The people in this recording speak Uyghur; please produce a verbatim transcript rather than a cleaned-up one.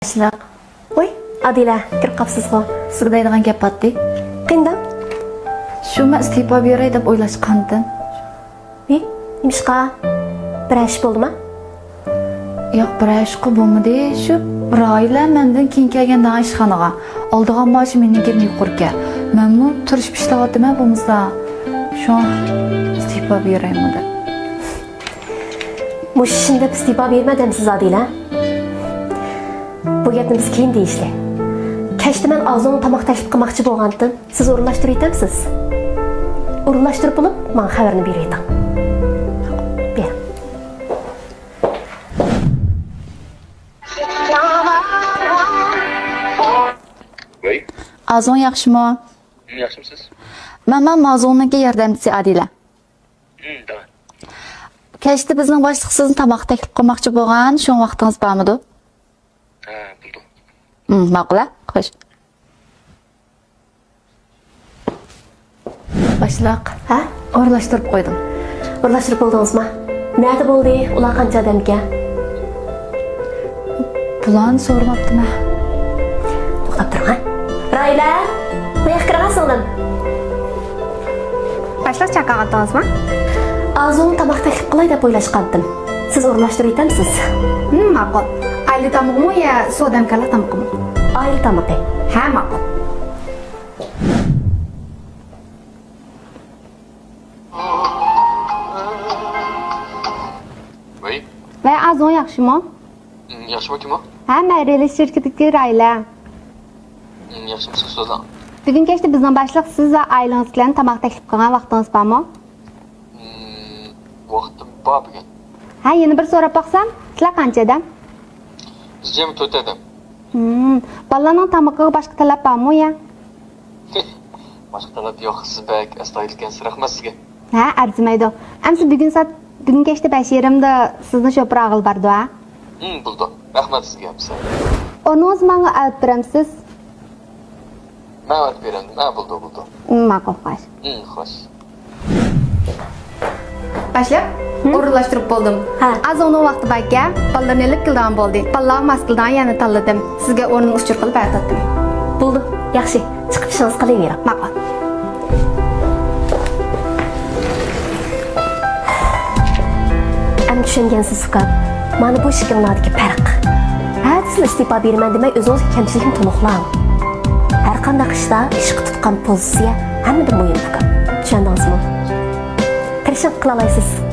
باشلىق. ۋوي، ئادىلە، كىرىپ قاپسىزغۇ؟ سىزگە دەيدىغان گەپ بارتى. قېنى دەڭ؟ شۇ، مەن ئىستېپا بېرەي دەپ ئويلاشقانتىم. ۋى، نېمىشقا؟ بىرەر ئىش بولدىما؟ ياق، بىرەر ئىشقا بولمىدى. شۇ، راھىلە مەندىن كېيىن كەلگەن دەڭ ئىشخانىغا. ئالىدىغان مائاشى مېنىڭكىدىن يۇقىرىكەن. مەنمۇ تىرىشىپ ئىشلەۋاتىمەن بولمىسا. شۇڭا ئىستېپا بېرەيمۇ دەپ. مۇشۇ ئىشنى دەپ ئىستېپا بېرىمەن دەمسىز، ئادىلە؟ بۇ گەپنى بىز كېيىن دېيىشلى. كەچتە مەن ئازۇڭ تاماق تەكلىپ قىلماقچى بولغانتىم. سىز ئورۇنلاشتۇرۇۋېتەمسىز؟ ئورۇنلاشتۇرۇپ بولۇپ، ماڭا خەۋەرنى بېرىۋېتىڭ. بېرىڭ. ۋەي. ئازۇڭ ياخشىمۇ؟ ياخشىمۇسىز؟ مەن، مەن مازۇڭنىڭكى ياردەمچىسى ئادىلە. ھىم، دەڭ. كەچتە بىزنىڭ باشلىق سىزنى تاماققا تەكلىپ قىلماقچى بولغان، شۇڭا ۋاقتىڭىز بارمىدۇ؟ ھە، بولىدۇ. ھىم، ماقۇل، ھە؟ خوش. باشلىق. ھە؟ ئورۇنلاشتۇرۇپ قويدۇم. ئورۇنلاشتۇرۇپ بولدىڭىزما؟ نەدە بولدى؟ ئۇلار قانچە ئادەمكەن؟ بۇلارنى سورىماپتىمەن. توختاپ تۇرۇڭ، ھە؟ راھىلە، بۇ ياققا كىرىڭە، سىڭلىم. باشلىق، چاقىرغانتىڭىزما؟ ئازۇڭ تاماق تەكلىپ قىلاي دەپ ئويلاشقانتىم. سىز ئورۇنلاشتۇرۇۋېتەمسىز؟ ھىم، ماقۇل. ئائىلە تامىقىمۇ يا سودا ھەمكارلىق تامىقىمۇ؟ ئائىلە تامىقى. ھە، ماقۇل. ۋەي. ۋەي، ئازۇڭ ياخشىمۇ؟ ھىم، ياخشىمۇ، كىم ئۇ؟ ھە، مەن رېلىس شىركىتىدىكى راھىلە. ھىم، ياخشىمۇ، سىز سۆزلەڭ. بۈگۈن كەچتە بىزنىڭ باشلىق سىز ۋە ئائىلىڭىزدىكىلەرنى تاماق تەكلىپ قىلغان، ۋاقتىڭىز بارمۇ؟ ھىم، ۋاقتىم بار بۈگۈن. ھە، يەنە بىر سوراپ باقسام، سىلەر قانچە ئادەم؟ بىز جەمئىي تۆت ئادەم. ھىم، بالىلارنىڭ تامىقىغا باشقا تەلەپ بارمۇ يا؟ باشقا تەلەپ يوق، سىز بەك ئەستايىدىل ئىكەنسىز، رەھمەت سىزگە. ھە، ئەرزىمەيدۇ. ئەمسە بۈگۈن سائەت، بۈگۈن كەچتە بەش يېرىمدا سىزنى شوپۇر ئالغىلى بارىدۇ، ھە؟ ھىم، بولىدۇ. رەھمەت سىزگە، ئەمسە. ئورنىڭىزنى ماڭا ئەۋەتىپ بېرەمسىز؟ مەن ئەۋەتىپ بېرەمدىم. ھە، بولىدۇ، بولىدۇ. ھىم، ماقۇل، خوش. ھىم، خوش. باشلىق، ھىم؟ ئورۇنلاشتۇرۇپ بولدۇم. ھە. ئازۇڭنىڭ ۋاقتى باركەن، بالىلىرىنى ئېلىپ كېلىدىغان بولدى. بالىلارغا ماس كېلىدىغان يەرنى تاللىدىم. سىزگە ئورنىنى ئۇچۇر قىلىپ ئەۋەتتىم. بولىدۇ، ياخشى. چىقىپ ئىشىڭىزنى قىلىۋېرىڭ. ماقۇل. ئەمدى چۈشەنگەنسىز، ئۇكام. مانا بۇ ئىككىڭلاردىكى پەرق. ھەتىسىلا ئىستېپا بېرىمەن دېمەي، ئۆزىڭىزدىكى كەمچىلىكنى تولۇقلاڭ. ھەرقانداق ئىشتا ئىشقا تۇتقان پوزىتسىيە ھەممىدىن مۇھىم، ئۇكام. چۈشەندىڭىزمۇ؟ تىرىشىڭ، قىلالايسىز.